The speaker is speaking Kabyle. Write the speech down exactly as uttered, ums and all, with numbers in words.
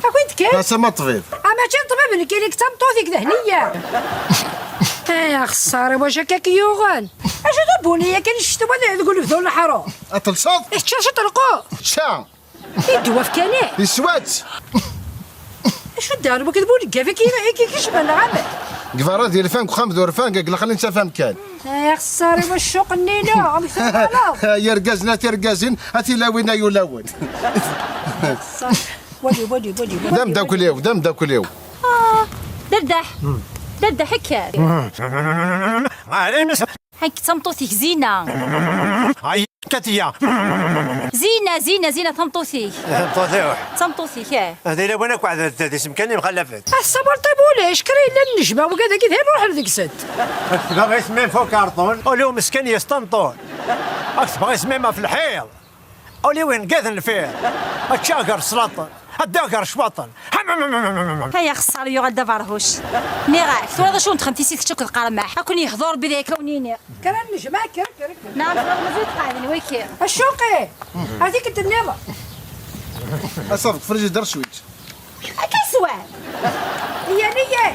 Awi-d kan. Tasa ma ṭṭbib. A mačči d ṭṭbib, nekk ili d tameṭṭut-ik d hniya. Ay axeṣṣar, wacu akka k-yuɣen? Acu d abuni yakan ccetwa deg unebdu n leḥṛum? Ad telseḍ? Teččiḍ ciṭ lqut. Tečča. I ddwa fkan-ak? Yeswa-tt. Acu d-arwa akked bu leggaf i k-, i k-ikecmen neɣ amek? Deg berra d ilfan, deg uxxam d urfan, deg lexni n tafam kan. Ay axeṣṣar-iw, a ccuq-nni-inu, amek tuɣaleḍ? Ay irgazen, a tirgazin, a tilawin, ay ulawen. Wali, wali, wali, wali. D ameddakel-iw, d ameddakel-iw. Ah, Derdeḥ. Derdeḥ, kker. Ḥek d tameṭṭut-ik Zina. Ay, Katiya. Zina, Zina, Zina, tameṭṭut-ik. Tameṭṭut-iw. Tameṭṭut-ik, eh. Hadi lawan akk ɛdad d isem kan imxallafet. Ass-a, Berṭi Bulic, kra yellan nnejma, wigad-agi d ayen ruḥen deg-sent. Ad tebɣa isem-im f ukarṭun. Uli umeskan yesṭenṭun. Ad tebɣa isem-im ɣef lḥiḍ. Uli win gaden lfir. Ad ččeɣ gar ṣlaṭen. Ad ddiɣ gar ccwaṭen. Ay axeṣṣar, yuɣal d aberhuc. Nniɣ-ak, tura d acu n texxamt-is i tečč akked qarmaḥ? Ad ken-yehḍu Rebbi d ayka wen-iniɣ. Kra n nnejma, kker, kker, kker. Neɣ tura mazal tqeɛden wiki. A ccuq-i! Ati k-d-nniḍen. Aṣaf deg frijider cwiṭ. Akka swal. Iyan, iyan.